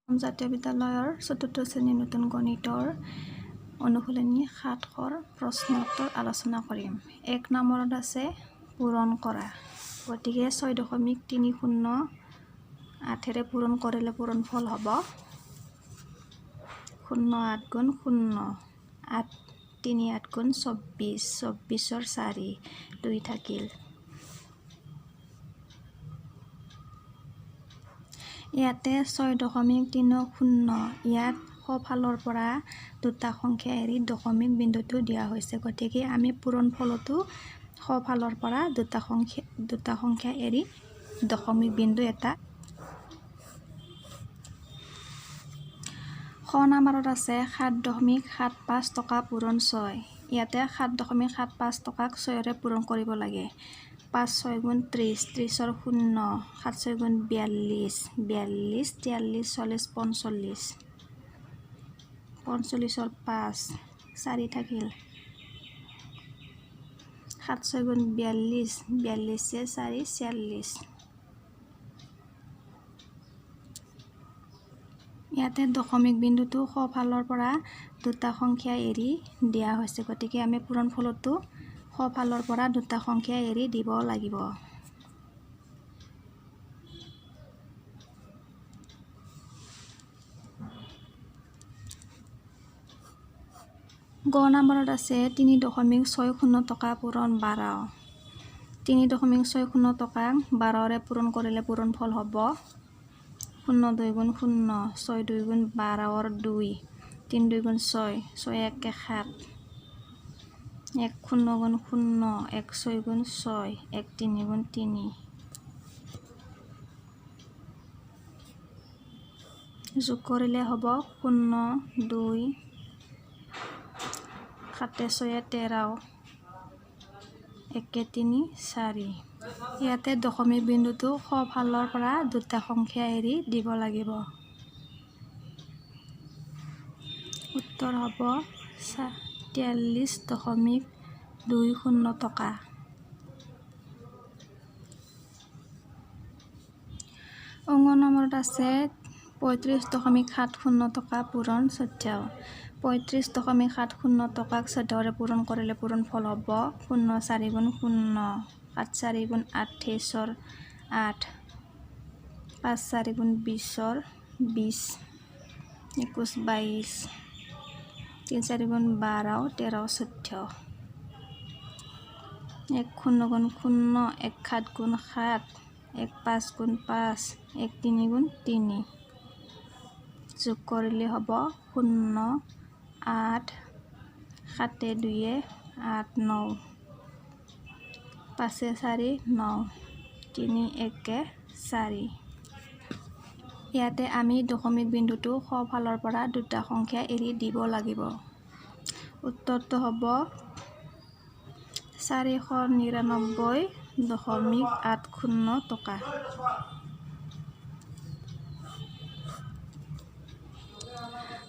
জাতীয় বিদ্যালয়ৰ চতুৰ্থ শ্ৰেণীৰ নতুন গণিতৰ অনুশীলনী 7ৰ প্ৰশ্ন উত্তৰ আলোচনা কৰিম। 1 নম্বৰত আছে পূৰণ কৰা। গতিকে 6.30 8ৰে পূৰণ কৰিলে পূৰণফল হ'ব 0 8 গুণ 0 8 3 8 গুণ 24, 24ৰ 4 2 থাকিল। ইয়াতে 6.30 ইয়াত সোঁফালৰ পৰা দুটা সংখ্যা এৰি দশমিক বিন্দুটো দিয়া হৈছে। গতিকে আমি পূৰণফলতো সোঁফালৰ পৰা দুটা সংখ্যা এৰি দশমিক বিন্দু এটা। খ নম্বৰত আছে 7.75 টকা পূৰণ 6। ইয়াতে 7.75 টকাক 6ৰে পূৰণ কৰিব লাগে। 5 6 গুণ 30, 30ৰ 0, 7 6 গুণ 42, 42 43 40 45, 45ৰ 5 4 থাকিল। 7 6 গুণ 42, 42 4 46। ইয়াতে দশমিক বিন্দুটো সোঁফালৰ পৰা দুটা সংখ্যা এৰি দিয়া হৈছে। গতিকে আমি পূৰণফলতো সোঁফালৰ পৰা দুটা সংখ্যা এৰি দিব লাগিব। গ নম্বৰত আছে 3.60 টকা পূৰণ 12। 3.60 টকা 12ৰে পূৰণ কৰিলে পূৰণফল হ'ব 0 2 গুণ 0, 6 2 গুণ 12ৰ 2, 3 2 গুণ 6, 6 1 7, 1 0 গুণ 0, 1 6 গুণ 6, 1 3 গুণ 3। যোগ কৰিলে হ'ব 0 2 7 6 13 1 3 4। ইয়াতে দশমিক বিন্দুটো সোঁফালৰ পৰা দুটা সংখ্যা এৰি দিব লাগিব। উত্তৰ হ'ব 43.20 টকা। অঙ্ক নম্বৰত আছে 35.70 টকা পূৰণ 14। 35.70 টকাক 14ৰে পূৰণ কৰিলে পূৰণফল হ'ব 0 4 গুণ 0, 7 4 গুণ 28ৰ 8, 5 4 গুণ 20ৰ 20, 21 22, 3 4 গুণ 12, 13 14। 1 0 গুণ 0, 1 7 গুণ 7, 1 5 গুণ 5, 1 3 গুণ 3। যোগ কৰিলে হ'ব 0 8 7 2 8 9, 5 4 9, 3 1 4। ইয়াতে আমি দশমিক বিন্দুটো সোঁফালৰ পৰা দুটা সংখ্যা এৰি দিব লাগিব। উত্তৰটো হ'ব 499.80 টকা।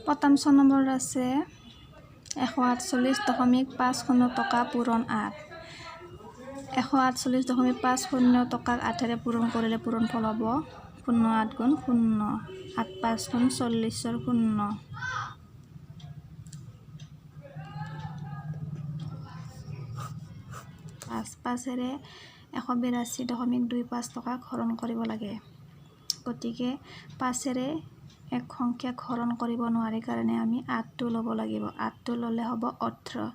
প্ৰথম 6 নম্বৰত আছে 148.50 টকা পূৰণ 8। 148.50 টকাক 8ৰে পূৰণ কৰিলে পূৰণফল হ'ব 0 8 গুণ 0, 8 5 গুণ 40ৰ 0, 5 5ৰে 182.25 টকাক হৰণ কৰিব লাগে। গতিকে 5ৰে এক সংখ্যাক হৰণ কৰিব নোৱাৰি কাৰণে আমি 8টো ল'ব লাগিব। 8টো ল'লে হ'ব 18,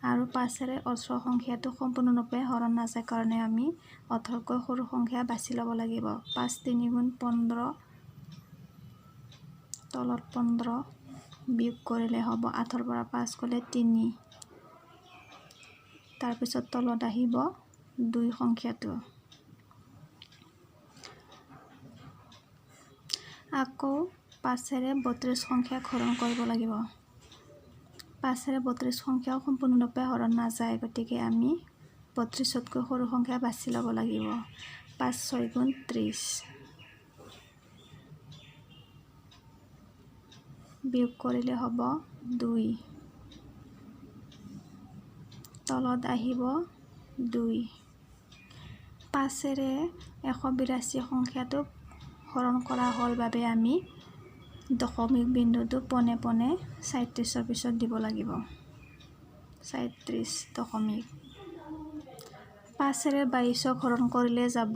আৰু 5ৰে 18 সংখ্যাটো সম্পূৰ্ণৰূপে হৰণ নাযায় কাৰণে আমি 18তকৈ সৰু সংখ্যা বাছি ল'ব লাগিব। 5 3 গুণ 15, তলত 15 বিয়োগ কৰিলে হ'ব 8ৰ পৰা 5 গ'লে 3, তাৰপিছত তলত আহিব 2 সংখ্যাটো। আকৌ 5ৰে 32 সংখ্যাক হৰণ কৰিব লাগিব। 5ৰে 32 সংখ্যাও সম্পূৰ্ণৰূপে হৰণ নাযায়, গতিকে আমি 32তকৈ সৰু সংখ্যা বাছি ল'ব লাগিব। 5 6 গুণ 30 বিয়োগ কৰিলে হ'ব 2, তলত আহিব 2। 5ৰে 182 সংখ্যাটো হৰণ কৰা হ'ল বাবে আমি দশমিক বিন্দুটো পোনে পোনে 37ৰ পিছত দিব লাগিব। 37 দশমিক। 5ৰে 22ক হৰণ কৰিলে যাব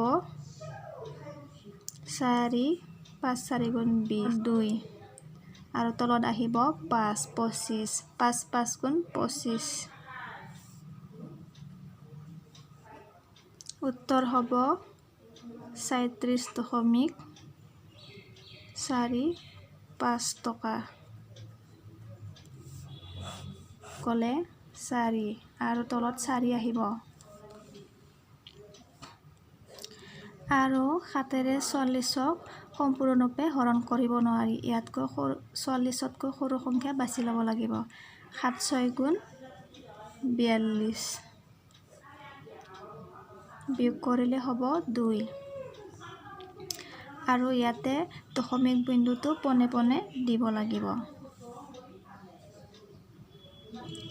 4, 5 4 গুণ 20, 2 আৰু তলত আহিব 5, 25, 5 5 গুণ 25। উত্তৰ হ'ব 37.45 টকা গ'লে 4 আৰু তলত 4 আহিব। আৰু 7ৰে 44ক সম্পূৰ্ণৰূপে হৰণ কৰিব নোৱাৰি, ইয়াতকৈ সৰু 44তকৈ সৰু সংখ্যা বাছি ল'ব লাগিব। 7 6 গুণ 42 বিয়োগ কৰিলে হ'ব 2 আৰু ইয়াতে দশমিক বিন্দুটো পোনে পোনে দিব লাগিব।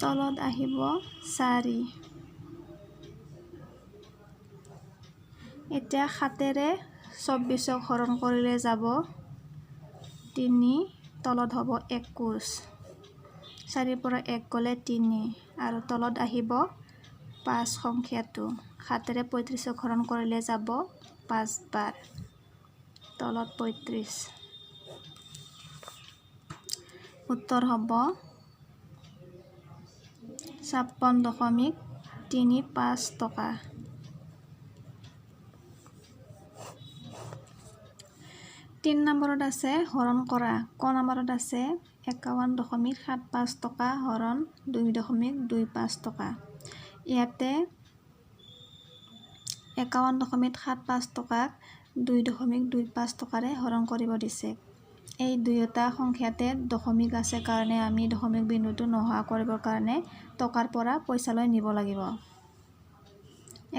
তলত আহিব 4। এতিয়া 7ৰে 24ক হৰণ কৰিলে যাব 3, তলত হ'ব 21, 4ৰ পৰা 1 গ'লে 3 আৰু তলত আহিব 5 সংখ্যাটো। 7ৰে 35ক হৰণ কৰিলে যাব 5 বাৰ, তলত 35। উত্তৰ হ'ব 56.35 টকা। 3 নম্বৰত আছে হৰণ কৰা। ক নম্বৰত আছে 51.75 টকা হৰণ 2.25 টকা। ইয়াতে 51.75 টকাক 2.25 টকাৰে হৰণ কৰিব দিছে। এই দুয়োটা সংখ্যাতে দশমিক আছে কাৰণে আমি দশমিক বিন্দুটো নোহোৱা কৰিবৰ কাৰণে টকাৰ পৰা পইচালৈ নিব লাগিব।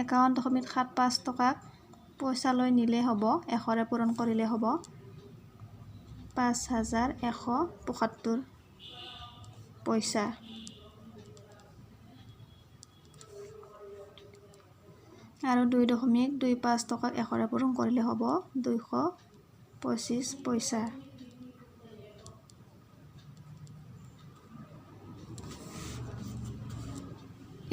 51.75 টকাক পইচালৈ নিলে হ'ব, 100ৰে পূৰণ কৰিলে হ'ব 5175 পইচা। আৰু 2.25 টকাক 100ৰে পূৰণ কৰিলে হ'ব 225 পইচা।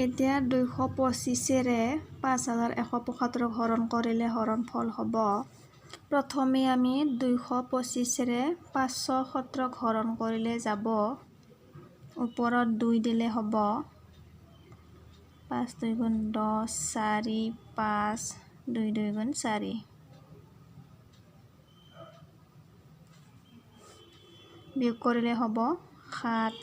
এতিয়া 225ৰে 5175 হৰণ কৰিলে হৰণফল হ'ব, প্ৰথমে আমি 225ৰে 517 হৰণ কৰিলে যাব, ওপৰত 2 দিলে হ'ব 5 2 গুণ 10, 4 5 2 2 গুণ 4। বিয়োগ কৰিলে হ'ব 7,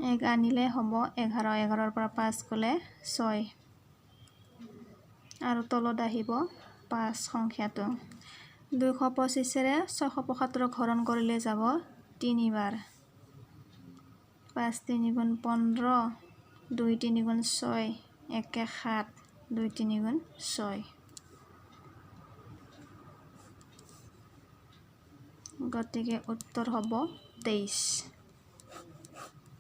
1 আনিলে হ'ব 11, 11ৰ পৰা 5 গ'লে 6 আৰু তলত আহিব 5 সংখ্যাটো। 225ৰে 675 হৰণ কৰিলে যাব 3বাৰ, 5 3 গুণ 15, 2 3 গুণ 6, 1 7, 2 3 গুণ 6। গতিকে উত্তৰ হ'ব 23।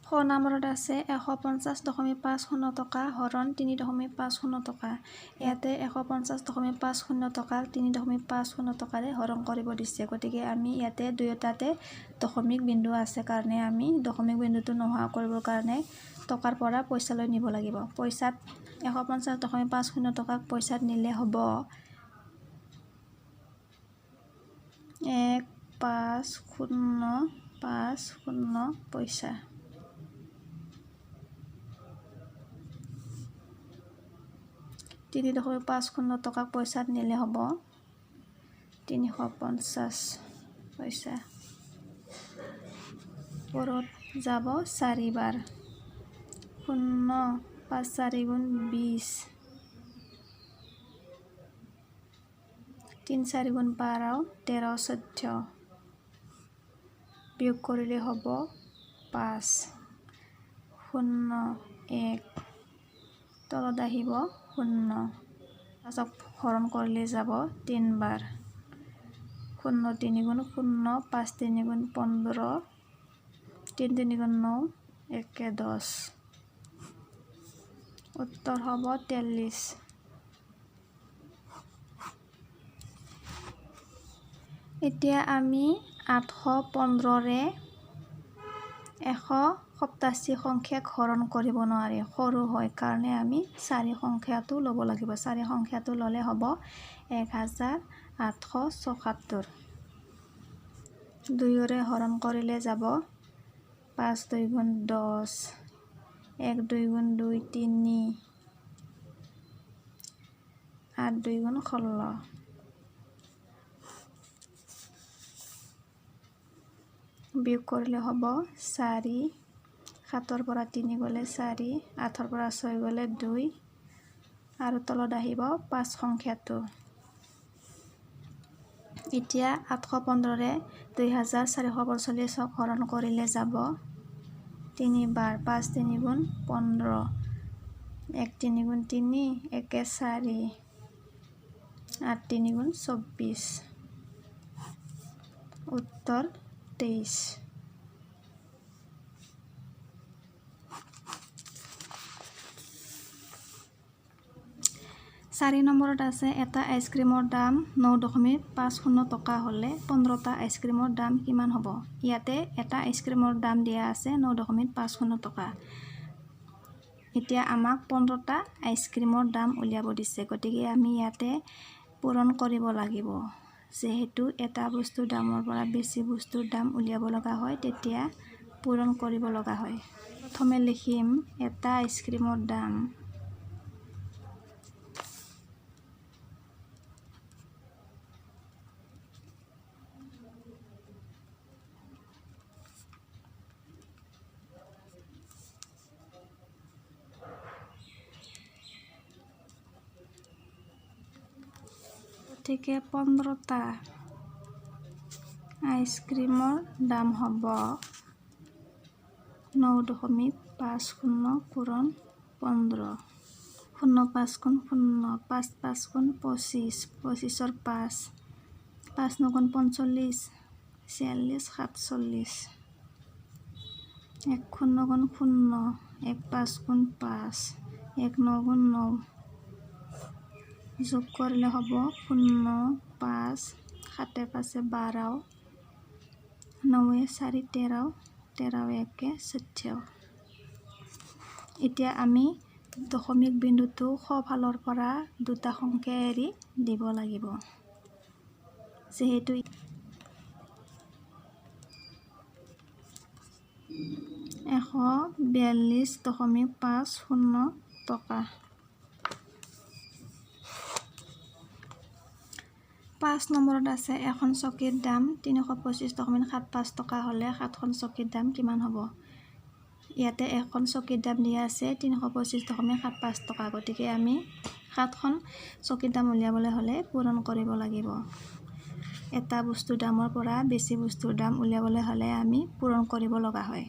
খ নম্বৰত আছে 150.50 টকা হৰণ 3.50 টকা। ইয়াতে 150.50 টকাক 3.50 টকাৰে হৰণ কৰিব দিছে। গতিকে আমি ইয়াতে দুয়োটাতে দশমিক বিন্দু আছে কাৰণে আমি দশমিক বিন্দুটো নোহোৱা কৰিবৰ কাৰণে টকাৰ পৰা পইচালৈ নিব লাগিব। পইচাত 150.50 টকাক পইচাত নিলে হ'ব 1 5 0 5 0 পইচা। 3.50 টকাক পইচাত নিলে হ'ব 350 পইচা। ওপৰত যাব 4বাৰ, 0 5 4 গুণ 20, 3 4 গুণ 12, 13 14, বিয়োগ কৰিলে হ'ব 5, 0 1, তলত আহিব 0। পাঁচক হৰণ কৰিলে যাব 3বাৰ, 0 3 গুণ 0, 5 3 গুণ 15, 3 3 গুণ 9, 1 10। উত্তৰ হ'ব 43। এতিয়া আমি 815ৰে 187 সংখ্যাক হৰণ কৰিব নোৱাৰি, সৰু হয় কাৰণে আমি 4 সংখ্যাটো ল'ব লাগিব। 4 সংখ্যাটো ল'লে হ'ব 1876। দুয়োৰে হৰণ কৰিলে যাব 5 2 গুণ 10, 1 2 গুণ 2 3, 8 2 গুণ 16। বিয়োগ কৰিলে হ'ব 4, 7ৰ পৰা 3 গ'লে 4, 8ৰ পৰা 6 গ'লে 2, আৰু তলত আহিব 5 সংখ্যাটো। এতিয়া 815ৰে 2445ক হৰণ কৰিলে যাব তিনিবাৰ, 5 3 গুণ 15, 1 3 গুণ 3, 1 4, 8 3 গুণ 24, উত্তৰ 23। 4 নম্বৰত আছে এটা আইচক্ৰীমৰ দাম 9.50 টকা হ'লে 15টা আইচক্ৰীমৰ দাম কিমান হ'ব? ইয়াতে এটা আইচক্ৰীমৰ দাম দিয়া আছে 9.50 টকা। এতিয়া আমাক 15টা আইচক্ৰীমৰ দাম উলিয়াব দিছে, গতিকে আমি ইয়াতে পূৰণ কৰিব লাগিব। যিহেতু এটা বস্তুৰ দামৰ পৰা বেছি বস্তুৰ দাম উলিয়াব লগা হয়, তেতিয়া পূৰণ কৰিব লগা হয়। প্ৰথমে লিখিম এটা আইচক্ৰীমৰ দাম গতিকে 15টা আইচক্ৰীমৰ দাম হ'ব 9.50 পূৰণ 15, শূন্য পাঁচ গুণ শূন্য, পাঁচ পাঁচ গুণ 25, পঁচিছৰ পাঁচ, পাঁচ ন গুণ 45, 46, 47, এক শূন্য গুণ শূন্য, এক পাঁচ গুণ পাঁচ, এক ন গুণ ন, যোগ কৰিলে হ'ব শূন্য পাঁচ, সাতে পাঁচে বাৰ, নৱে চাৰি তেৰ, তেৰ একে চৈধ্য। এতিয়া আমি দশমিক বিন্দুটো সোঁফালৰ পৰা দুটা সংখ্যা এৰি দিব লাগিব। যিহেতু 142.50 টকা। 5 নম্বৰত আছে এখন চকীৰ দাম 325.75 টকা হ'লে 7খন চকীৰ দাম কিমান হ'ব? ইয়াতে এখন চকীৰ দাম দিয়া আছে 325.75 টকা, গতিকে আমি 7খন চকীৰ দাম উলিয়াবলৈ হ'লে পূৰণ কৰিব লাগিব। এটা বস্তুৰ দামৰ পৰা বেছি বস্তুৰ দাম উলিয়াবলৈ হ'লে আমি পূৰণ কৰিব লগা হয়।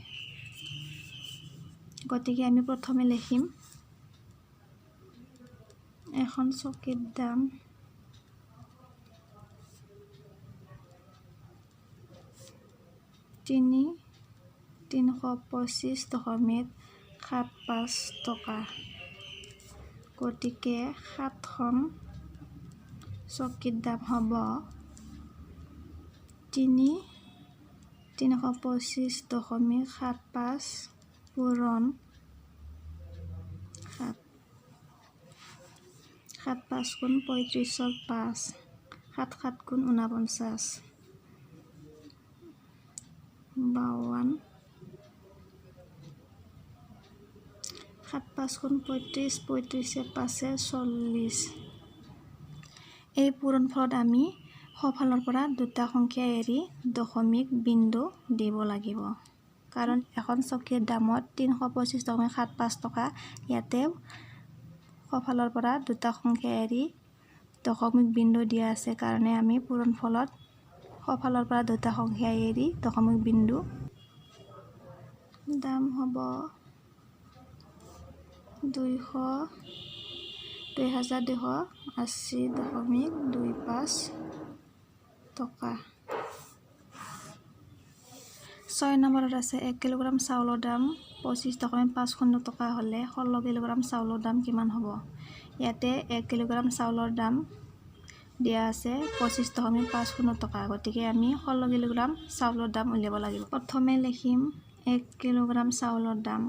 গতিকে আমি প্ৰথমে লিখিম এখন চকীৰ দাম 325.75 টকা, গতিকে 7খন চকীৰ দাম হ'ব 325.75 পূৰণ 7, সাত পাঁচ গুণ পঁয়ত্ৰিছৰ পাঁচ, সাত সাত গুণ 49, 52, সাত পাঁচ গুণ 35, পঁয়ত্ৰিছে পাঁচে 40। এই পূৰণফলত আমি সোঁফালৰ পৰা দুটা সংখ্যা এৰি দশমিক বিন্দু দিব লাগিব, কাৰণ এখন চকীৰ দামত 325.75 টকা, ইয়াতে সোঁফালৰ পৰা দুটা সংখ্যা এৰি দশমিক বিন্দু দিয়া আছে কাৰণে আমি পূৰণফলত সোঁফালৰ পৰা দুটা সংখ্যা এৰি দশমিক বিন্দু দাম হ'ব 2280.25 টকা। 6 নম্বৰত আছে 1 কিলোগ্ৰাম চাউলৰ দাম 25.50 টকা হ'লে 16 কিলোগ্ৰাম চাউলৰ দাম কিমান হ'ব? ইয়াতে 1 কিলোগ্ৰাম চাউলৰ দাম দিয়া আছে 25.50 টকা। গতিকে আমি 16 কিলোগ্ৰাম চাউলৰ দাম উলিয়াব লাগিব। প্ৰথমে লিখিম 1 কিলোগ্ৰাম চাউলৰ দাম।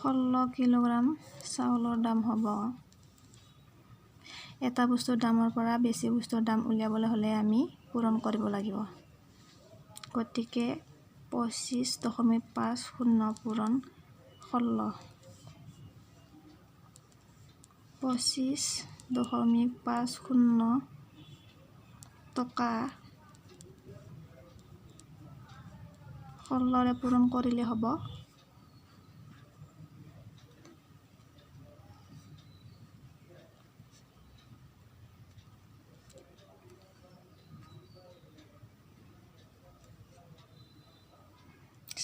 ষোল্ল কিলোগ্ৰাম চাউলৰ দাম হ'ব, এটা বস্তুৰ দামৰ পৰা বেছি বস্তুৰ দাম উলিয়াবলৈ হ'লে আমি পূৰণ কৰিব লাগিব। গতিকে 25.50 পূৰণ 16, 25.50 টকা 16ৰে পূৰণ কৰিলে হ'ব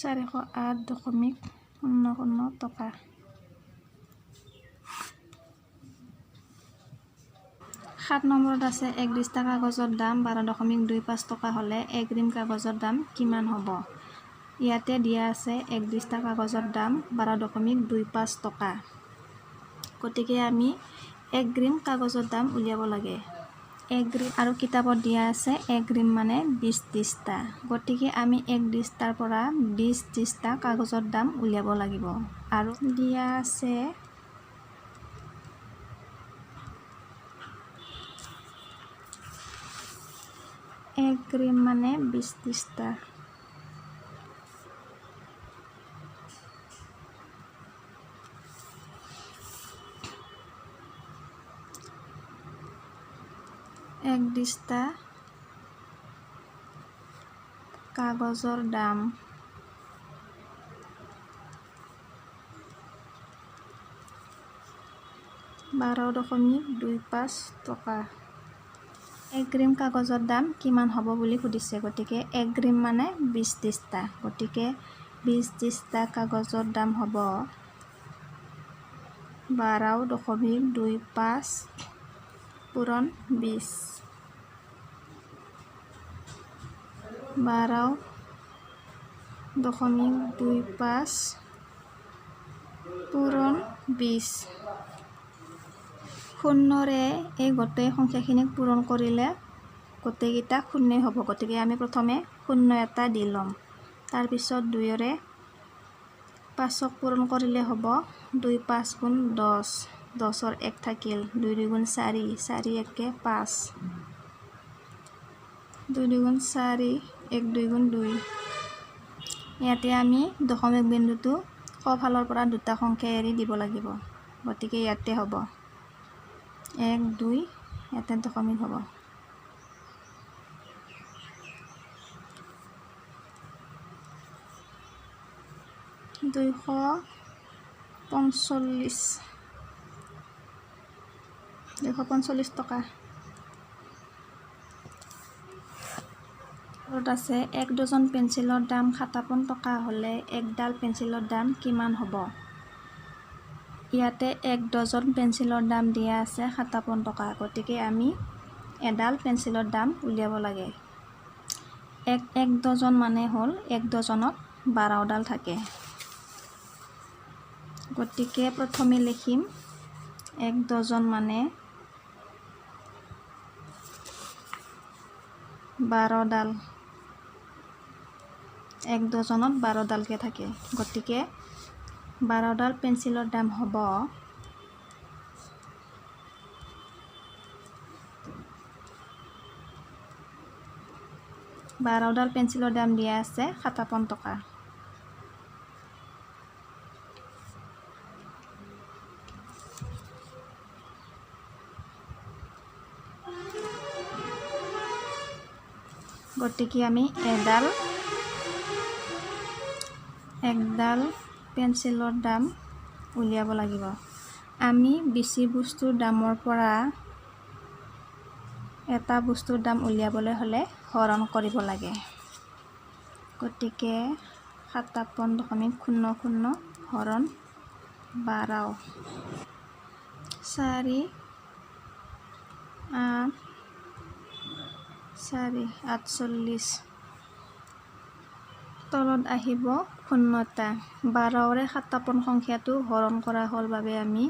408.00 টকা। 7 নম্বৰত আছে এক দিস্তা কাগজৰ দাম 12.25 টকা হ'লে এক ৰিম কাগজৰ দাম কিমান হ'ব? ইয়াতে দিয়া আছে এক দিস্তা কাগজৰ দাম 12.25 টকা। গতিকে আমি এক ৰিম কাগজৰ দাম উলিয়াব লাগে। এক ৰিম আৰু কিতাপত দিয়া আছে এক ৰিম মানে 20 দিস্তা। গতিকে আমি এক দিস্তাৰ পৰা 20 দিস্তা কাগজৰ দাম উলিয়াব লাগিব। আৰু দিয়া আছে এক ৰিম মানে 20 দিস্তা। এক দিস্তা কাগজৰ দাম 12.25 টকা। এক ৰিম কাগজৰ দাম কিমান হ'ব বুলি সুধিছে। গতিকে এক ৰিম মানে 20 দিস্তা। গতিকে 20 দিস্তা কাগজৰ দাম হ'ব 12.25 পূৰণ 20, 12.25 পূৰণ 20। শূন্যৰে এই গোটেই সংখ্যাখিনিক পূৰণ কৰিলে গোটেইকেইটা শূন্যই হ'ব। গতিকে আমি প্ৰথমে শূন্য এটা দি ল'ম। তাৰপিছত 2ৰে 5ক পূৰণ কৰিলে হ'ব 2 5 গুণ 10, 10ৰ 1 থাকিল, 2 2 গুণ 4, 4 1 5, 2 2 গুণ 4, 1 2 গুণ 2। ইয়াতে আমি দশমিক বিন্দুটো সোঁফালৰ পৰা দুটা সংখ্যা এৰি দিব লাগিব। গতিকে ইয়াতে হ'ব 1 2, ইয়াতে দশমিক হ'ব। 245 টকা। আছে এক ডজন পেঞ্চিলৰ দাম 57 টকা হ'লে একডাল পেঞ্চিলৰ দাম কিমান হ'ব? ইয়াতে এক ডজন পেঞ্চিলৰ দাম দিয়া আছে 57 টকা। গতিকে আমি এডাল পেঞ্চিলৰ দাম উলিয়াব লাগে। এক ডজন মানে হ'ল এক ডজনত 12ডাল থাকে। গতিকে প্ৰথমে লিখিম এক ডজন মানে 12ডাল, এক ডজনত 12ডালকৈ থাকে। গতিকে 12ডাল পেঞ্চিলৰ দাম হ'ব 12ডাল পেঞ্চিলৰ দাম দিয়া আছে 57 টকা। গতিকে আমি একডাল পেঞ্চিলৰ দাম উলিয়াব লাগিব। আমি বেছি বস্তুৰ দামৰ পৰা এটা বস্তুৰ দাম উলিয়াবলৈ হ'লে হৰণ কৰিব লাগে। গতিকে 57 দশমিক শূন্য শূন্য হৰণ 12। 4, 8, 4, 48। তলত আহিব শূন্যতা। 12ৰে 57 সংখ্যাটো হৰণ কৰা হ'ল বাবে আমি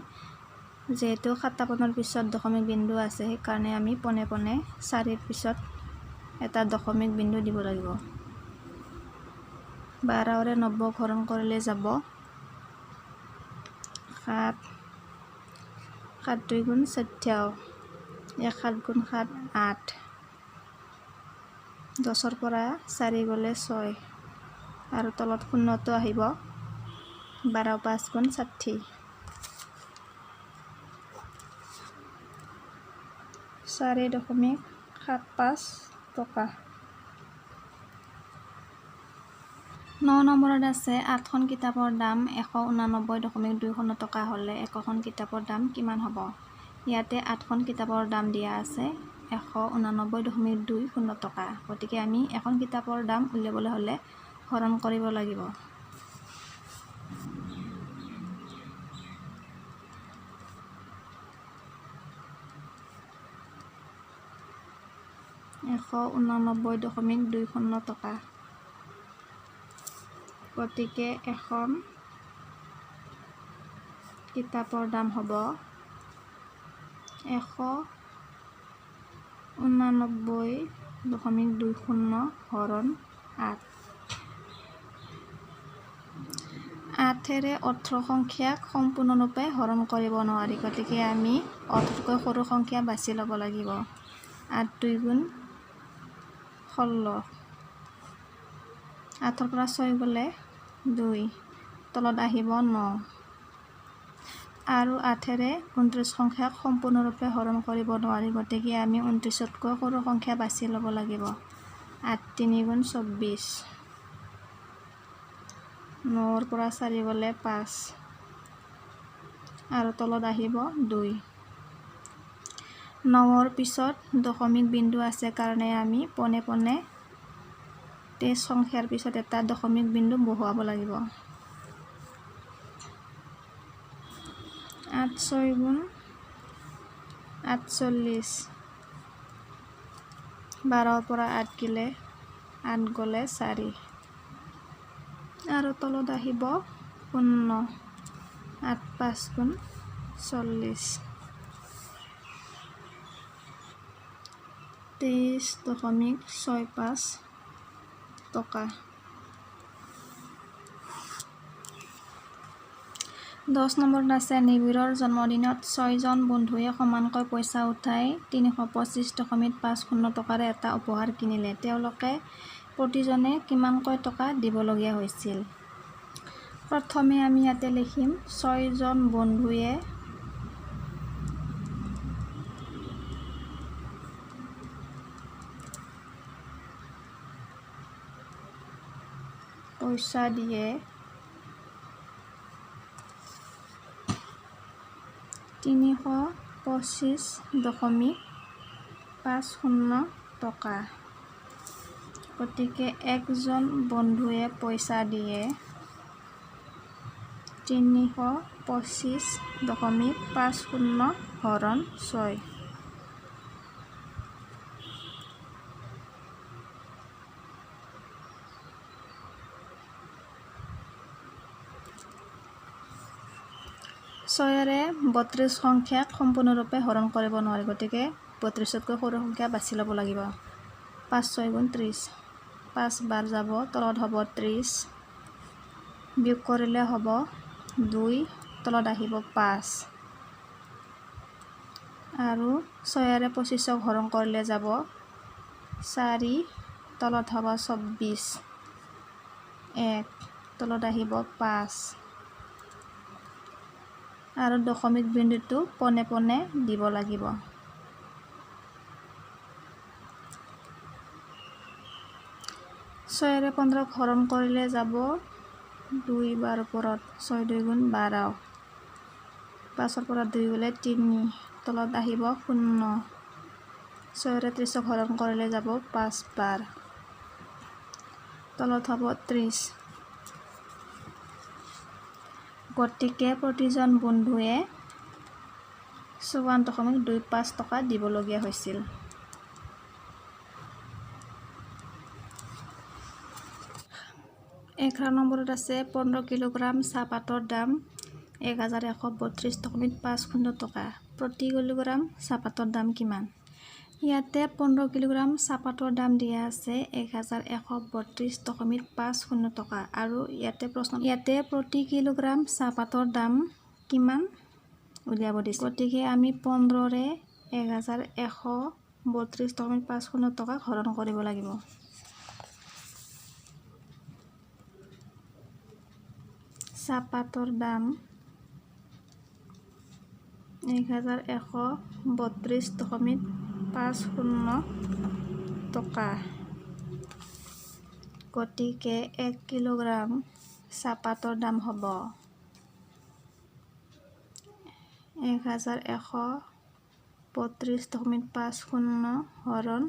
যিহেতু 57ৰ পিছত দশমিক বিন্দু আছে, সেইকাৰণে আমি পোনে পোনে 4ৰ পিছত এটা দশমিক বিন্দু দিব লাগিব। 12ৰে 90 হৰণ কৰিলে যাব 7, 7 2 গুণ 14, 1 7 গুণ 7, 8। 10ৰ পৰা 4 গ'লে 6 আৰু তলত শূন্যটো আহিব। 12 5 গুণ 60। 4.75 টকা। 9 নম্বৰত আছে, আঠখন কিতাপৰ দাম 189.20 টকা হ'লে একোখন কিতাপৰ দাম কিমান হ'ব? ইয়াতে আঠখন কিতাপৰ দাম দিয়া আছে 189.20 টকা। গতিকে আমি এখন কিতাপৰ দাম উলিয়াবলৈ হ'লে হৰণ কৰিব লাগিব। 189.20 টকা। গতিকে এখন কিতাপৰ দাম হ'ব 189.20 হৰণ 8। 8ৰে 18 সংখ্যাক সম্পূৰ্ণৰূপে হৰণ কৰিব নোৱাৰি। গতিকে আমি 18তকৈ সৰু সংখ্যা বাছি ল'ব লাগিব। 8 2 গুণ 16। 8ৰ পৰা 6 গ'লে 2, তলত আহিব 9। আৰু 8ৰে 29 সংখ্যাক সম্পূৰ্ণৰূপে হৰণ কৰিব নোৱাৰি। গতিকে আমি 29তকৈ সৰু সংখ্যা বাছি ল'ব লাগিব। 8 3 গুণ 24। 9ৰ পৰা 4 গ'লে 5 আৰু তলত আহিব 2। 9ৰ পিছত দশমিক বিন্দু আছে কাৰণে আমি পোনে পোনে 23 সংখ্যাৰ পিছত এটা দশমিক বিন্দু বহুৱাব লাগিব। 8 6 গুণ 48। 12ৰ পৰা 8 গ'লে 4 আৰু তলত আহিব 0। 8 5 গুণ 40। 23.65 টকা। 10 নম্বৰত আছে, নিবিড়ৰ জন্মদিনত ছয়জন বন্ধুৱে সমানকৈ পইচা উঠাই 325.50 টকাৰে এটা উপহাৰ কিনিলে। তেওঁলোকে প্ৰতিজনে কিমানকৈ টকা দিবলগীয়া হৈছিল? প্ৰথমে আমি ইয়াতে লিখিম, ছয়জন বন্ধুৱে পইচা দিয়ে 325.50 টকা। গতিকে একজন বন্ধুৱে পইচা দিয়ে 325.50 হৰণ 6। 6ৰে 32 সংখ্যাক সম্পূৰ্ণৰূপে হৰণ কৰিব নোৱাৰি। গতিকে 32তকৈ সৰু সংখ্যা বাছি ল'ব লাগিব। 5 6 গুণ 30। 5 বাৰ যাব, তলত হ'ব 30। বিয়োগ কৰিলে হ'ব 2, তলত আহিব 5। আৰু 6ৰে 25ক হৰণ কৰিলে যাব 4, তলত হ'ব 24, 1, তলত আহিব 5 আৰু দশমিক বিন্দুটো পোনে পোনে দিব লাগিব। 6ৰে 15ক হৰণ কৰিলে যাব 2 বাৰ ওপৰত। 6 2 গুণ 12। 5ৰ পৰা 2 গ'লে 3, তলত আহিব 0। 6ৰে 30ক হৰণ কৰিলে যাব 5 বাৰ, তলত হ'ব 30। গতিকে প্ৰতিজন বন্ধুৱে 54.25 টকা দিবলগীয়া হৈছিল। 11 নম্বৰত আছে 15 কিলোগ্ৰাম চাহপাতৰ দাম 1132.50 টকা। প্ৰতি কিলোগ্ৰাম চাহপাতৰ দাম কিমান? ইয়াতে 15 কিলোগ্ৰাম চাহপাতৰ দাম দিয়া আছে 1132.50 টকা আৰু ইয়াতে প্ৰশ্ন ইয়াতে প্ৰতি কিলোগ্ৰাম চাহপাতৰ দাম কিমান উলিয়াব দিছে। গতিকে আমি 15ৰে 1132.50 টকা হৰণ কৰিব লাগিব। চাহপাতৰ দাম 1132.50 টকা। গতিকে 1 কিলোগ্ৰাম চাহপাতৰ দাম হ'ব 1132.50 হৰণ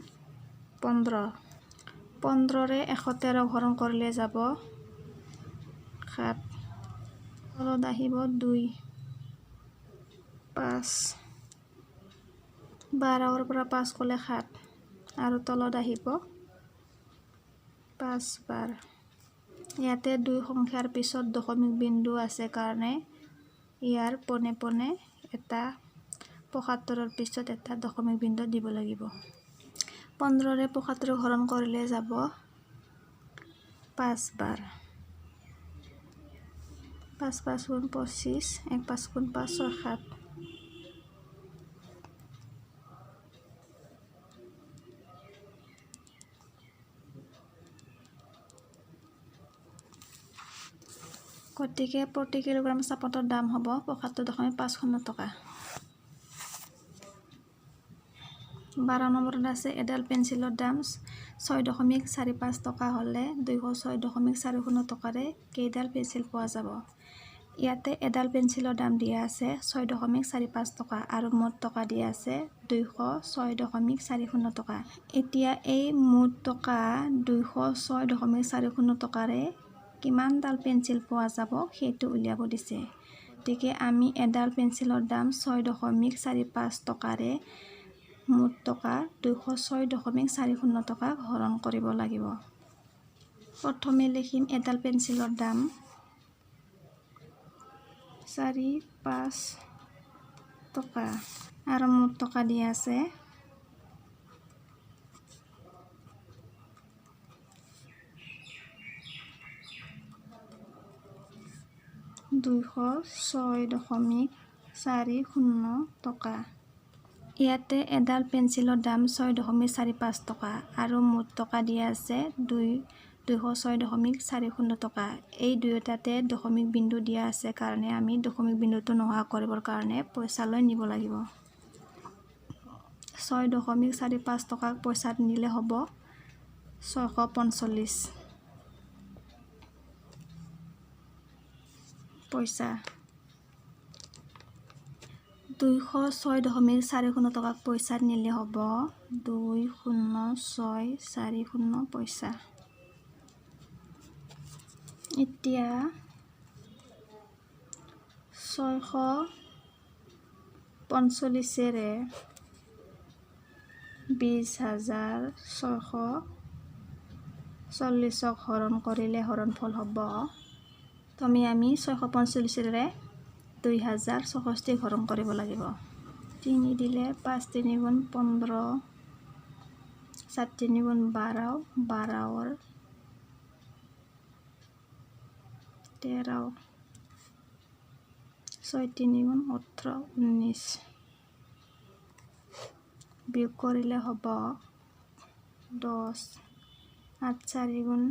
15। 15ৰে 113 হৰণ কৰিলে যাব 7, তলত আহিব 2, 5, 12ৰ পৰা 5 গ'লে 7 আৰু তলত আহিব 5 বাৰ। ইয়াতে দুই সংখ্যাৰ পিছত দশমিক বিন্দু আছে কাৰণে ইয়াৰ পোনে পোনে এটা 75ৰ পিছত এটা দশমিক বিন্দু দিব লাগিব। 15ৰে 75 হৰণ কৰিলে যাব 5 বাৰ। 5 5 গুণ 25, 1 5 গুণ 5, 6 7। গতিকে প্ৰতি কিলোগ্ৰাম চাহপাতৰ দাম হ'ব 75.50 টকা। 12 নম্বৰত আছে এডাল পেঞ্চিলৰ দাম 6.45 টকা হ'লে 206.40 টকাৰে কেইডাল পেঞ্চিল পোৱা যাব? ইয়াতে এডাল পেঞ্চিলৰ দাম দিয়া আছে 6.45 টকা আৰু মুঠ টকা দিয়া আছে 206.40 টকা। এতিয়া এই মুঠ টকা 206.40 টকাৰে কিমানডাল পেঞ্চিল পোৱা যাব সেইটো উলিয়াব দিছে। গতিকে আমি এডাল পেঞ্চিলৰ দাম 6.45 টকাৰে মুঠ টকা 206.40 টকা হৰণ কৰিব লাগিব। প্ৰথমে লিখিম এডাল পেঞ্চিলৰ দাম 4.5 টকা আৰু মুঠ টকা দিয়া আছে 206.40 টকা। ইয়াতে এডাল পেঞ্চিলৰ দাম 6.45 টকা আৰু মুঠ টকা দিয়া আছে 206.40 টকা। এই দুয়োটাতে দশমিক বিন্দু দিয়া আছে কাৰণে আমি দশমিক বিন্দুটো নোহোৱা কৰিবৰ কাৰণে পইচালৈ নিব লাগিব। 6.45 টকাক পইচাত নিলে হ'ব 645 পইচা। 206.40 টকাক পইচাত নিলে হ'ব 20640 পইচা। এতিয়া 645ৰে 20,640ক হৰণ কৰিলে হৰণফল হ'ব, প্ৰথমে আমি 645ৰে 2064 হৰণ কৰিব লাগিব। 3 দিলে 5 3 গুণ 15, 7 3 গুণ 12, 12ৰ 13, 6 3 গুণ 18, 19। বিয়োগ কৰিলে হ'ব 10, 8 4 গুণ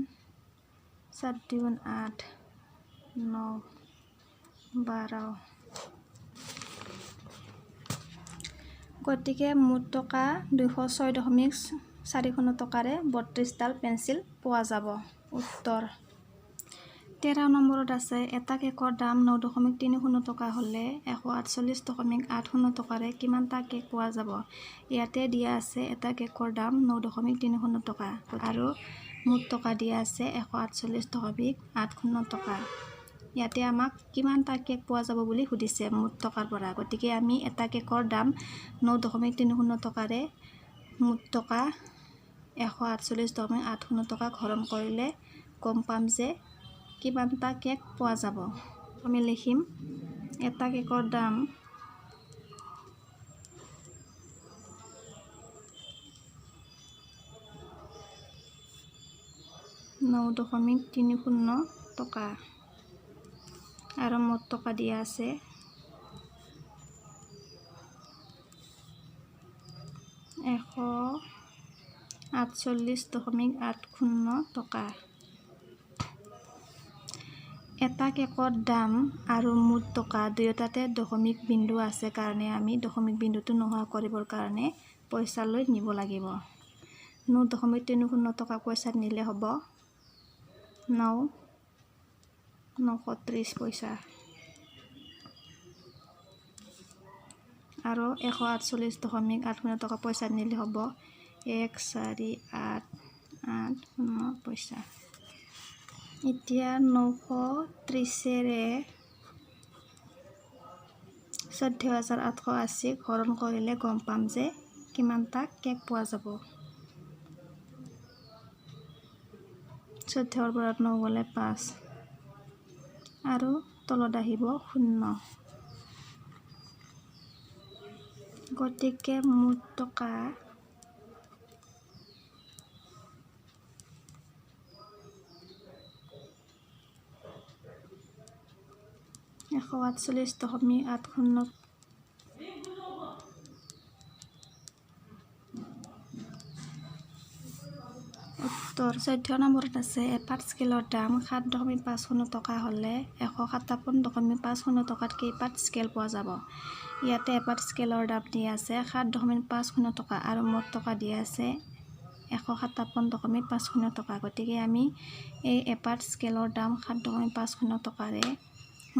7 2 গুণ 8, 9, 12। গতিকে মুঠ টকা 206.40 টকাৰে 32ডাল পেঞ্চিল পোৱা যাব। উত্তৰ 13 নম্বৰত আছে এটা কেকৰ দাম 9.30 টকা হ'লে 148.80 টকাৰে কিমানটা কেক পোৱা যাব? ইয়াতে দিয়া আছে এটা কেকৰ দাম 9.30 টকা আৰু মুঠ টকা দিয়া আছে 148.80 টকা। ইয়াতে আমাক কিমানটা কেক পোৱা যাব বুলি সুধিছে মুঠ টকাৰ পৰা। গতিকে আমি এটা কেকৰ দাম 9.30 টকাৰে মুঠ টকা 148.80 টকা হৰণ কৰিলে গম পাম যে কিমানটা কেক পোৱা যাব। আমি লিখিম এটা কেকৰ দাম 9.30 টকা আৰু মুঠ টকা দিয়া আছে 148.80 টকা। এটা কেকৰ দাম আৰু মুঠ টকা দুয়োটাতে দশমিক বিন্দু আছে কাৰণে আমি দশমিক বিন্দুটো নোহোৱা কৰিবৰ কাৰণে পইচালৈ নিব লাগিব। 9.30 টকা পইচাত নিলে হ'ব 930 পইচা আৰু 148.80 টকা পইচাত নিলে হ'ব 14880 পইচা। এতিয়া 930ৰে 14,880 হৰণ কৰিলে গম পাম যে কিমানটা কেক পোৱা যাব। 14ৰ পৰা 9 গ'লে 5 আৰু তলত আহিব 0। গতিকে মুঠ টকা 148.80 উত্তৰ 14 নম্বৰত আছে এপাত স্কেলৰ দাম 7.50 টকা হ'লে 157.50 টকাত কেইপাত স্কেল পোৱা যাব। ইয়াতে এপাত স্কেলৰ দাম দিয়া আছে 7.50 টকা আৰু মুঠ টকা দিয়া আছে 157.50 টকা। গতিকে আমি এই এপাত স্কেলৰ দাম 7.50 টকাৰে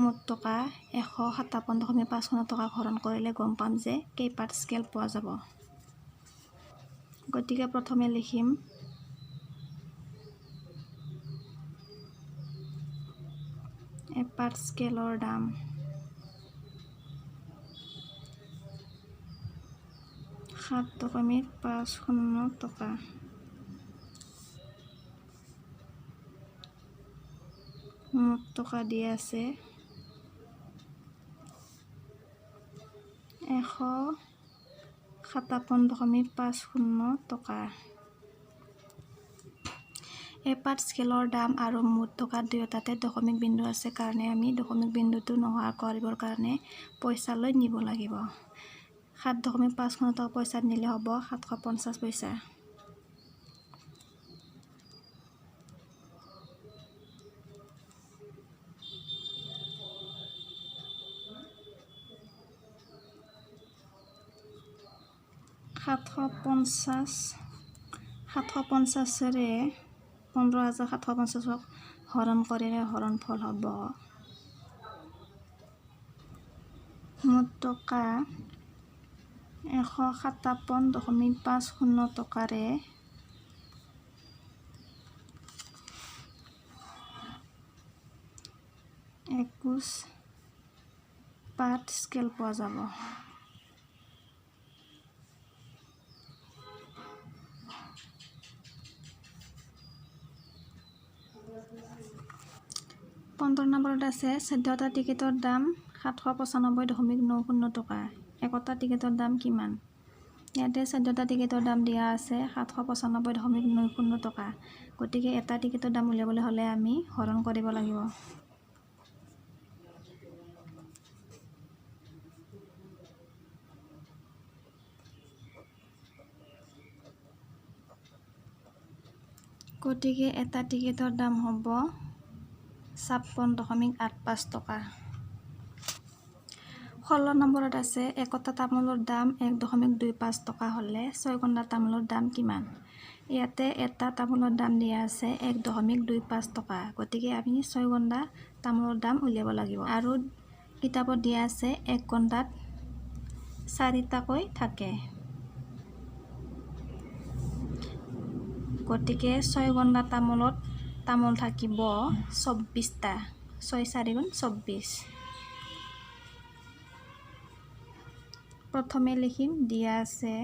মুঠ টকা 157.50 টকা হৰণ কৰিলে গম পাম যে কেইপাত স্কেল পোৱা যাব। গতিকে প্ৰথমে লিখিম এপাত স্কেলৰ দাম 7.50 টকা মুঠ টকা দিয়া আছে 157.50 টকা। এপাত স্কেলৰ দাম আৰু মুঠ টকা দুয়োটাতে দশমিক বিন্দু আছে কাৰণে আমি দশমিক বিন্দুটো নোহোৱা কৰিবৰ কাৰণে পইচালৈ নিব লাগিব। 7.50 টকা পইচাত নিলে হ'ব 750 পইচা। 750ৰে 15,750 হৰণ কৰিলে হৰণফল হ'ব মুঠ টকা 157.50 টকাৰে 21 পাত স্কেল পোৱা যাব। 15 নম্বৰত আছে 14টা টিকেটৰ দাম 795.90 টকা। একটা টিকেটৰ দাম কিমান? ইয়াতে 14টা টিকেটৰ দাম দিয়া আছে 795.90 টকা। গতিকে এটা টিকেটৰ দাম উলিয়াবলৈ হ'লে আমি হৰণ কৰিব লাগিব। গতিকে এটা টিকেটৰ দাম হ'ব 56.85 টকা। 16 নম্বৰত আছে একটা তামোলৰ দাম 1.25 টকা হ'লে 6 গণ্ডা তামোলৰ দাম কিমান? ইয়াতে এটা তামোলৰ দাম দিয়া আছে 1.25 টকা। গতিকে আমি 6 গণ্ডা তামোলৰ দাম উলিয়াব লাগিব। আৰু কিতাপত দিয়া আছে 1 গণ্ডাত 4টাকৈ থাকে। গতিকে 6 গণ্ডা তামোলত তামোল থাকিব 24টা। ছয় চাৰি গুণ 24। প্ৰথমে লিখিম দিয়া আছে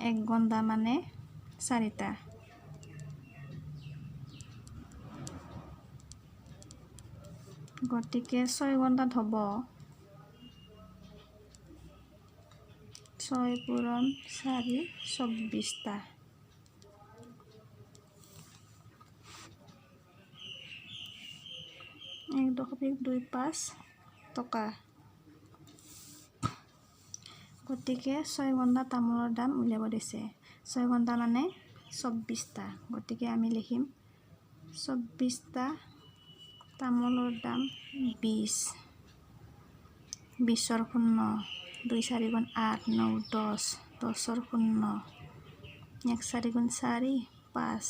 এক গণ্ডা মানে চাৰিটা। গতিকে 6 ঘণ্টাত হ'ব 6 পূৰণ 4 24টা। 1.25 টকা। গতিকে 6 ঘণ্টা তামোলৰ দাম উলিয়াব দিছে। 6 ঘণ্টা মানে 24টা। গতিকে আমি লিখিম 24টা তামোলৰ দাম 20, 20ৰ 0, 2 4 গুণ 8, 9, 10, 10ৰ 0, 1 4 গুণ 4, 5।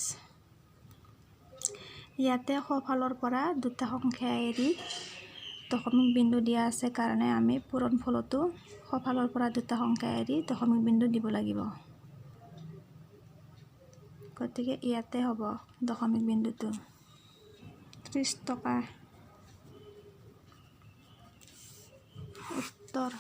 ইয়াতে সোঁফালৰ পৰা দুটা সংখ্যা এৰি দশমিক বিন্দু দিয়া আছে কাৰণে আমি পূৰণফলতো সোঁফালৰ পৰা দুটা সংখ্যা এৰি দশমিক বিন্দু দিব লাগিব। গতিকে ইয়াতে হ'ব দশমিক বিন্দুটো 30 টকা। উত্তৰ।